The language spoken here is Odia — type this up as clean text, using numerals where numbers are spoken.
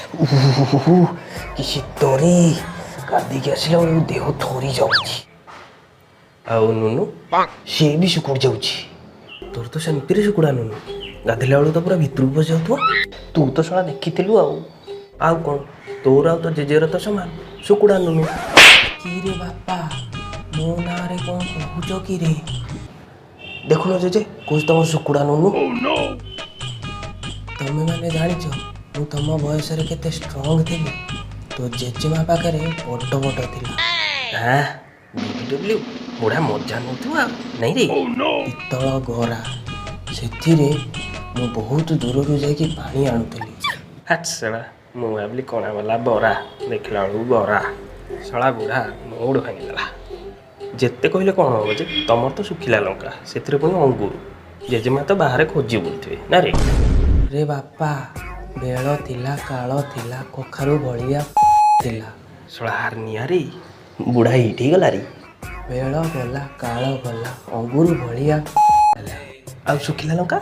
ଉହୁହୁହୁ, କି ଶୀତରେ! ଗାଧେଇକି ଆସିଲା ବେଳକୁ ଦେହ ଥରି ଯାଉଛି। ଆଉ ନୁନୁ? ସିଏ ବି ଶୁକୁଡ଼ି ଯାଉଛି। ତୋର ତ ସେମିତିରେ ଶୁକୁଡ଼ା ନୁନୁ, ଗାଧେଇଲା ବେଳକୁ ତ ପୁରା ଭିତରକୁ ପଶି ଯାଉଥିବ। ତୁ ତ ଶଳା ଦେଖିଥିଲୁ ଆଉ। ଆଉ କ'ଣ, ତୋର ଆଉ ତୋ ଜେଜେର ତ ସମାନ ଶୁକୁଡ଼ା ନୁନୁ। କିରେ ବାପା, ମୋ ନାଁରେ କ'ଣ କହୁଛ କିରେ? ଦେଖୁନ ଜେଜେ, କହୁଛି ତମ ଶୁକୁଡ଼ା ନୁନୁ। ତମେ ମାନେ ଜାଣିଛ ମୁଁ ତମ ବୟସରେ କେତେ ଷ୍ଟ୍ରଙ୍ଗ ଥିଲି? ତୋ ଜେଜେମା ପାଖରେ ବଡ଼ ବଡ଼ ଥିଲା। ହଁ, ବିଡବ୍ଲ୍ୟୁ ବୁଢ଼ା ମଜା ନେଉଥିବ ଆଉ, ନାଇଁ ରେ? ପିତ୍ତଳ ଗରା, ସେଥିରେ ମୁଁ ବହୁତ ଦୂରରୁ ଯାଇକି ପାଣି ଆଣୁଥିଲି। ହାଟ୍ ଶଳା, ମୁଁ ଭାବିଲି କଣା ବାଲା ବରା, ଦେଖିଲା ବେଳକୁ ଗରା। ଶଳା ବୁଢ଼ା ମୋଡ଼ ଭାଙ୍ଗିଦେଲା। ଯେତେ କହିଲେ କ'ଣ ହବ ଯେ, ତମର ତ ଶୁଖିଲା ଲଙ୍କା, ସେଥିରେ ପୁଣି ଅଙ୍ଗୁର। ଜେଜେମା ତ ବାହାରେ ଖୋଜି ବୁଲୁଥିବେ ନା ରେ? ରେ ବାପା, ବେଳ ଥିଲା, କାଳ ଥିଲା, କଖାରୁ ଭଳିଆ ଥିଲା। ଶଳା ହାରନିଆ ରେ, ବୁଢ଼ା ହିଟ୍ ହେଇଗଲା ରେ। ବେଳ ଗଲା, କାଳ ଗଲା, ଅଙ୍ଗୁର ଭଳିଆ ହେଲା। ଆଉ ଶୁଖିଲା ଲଙ୍କା?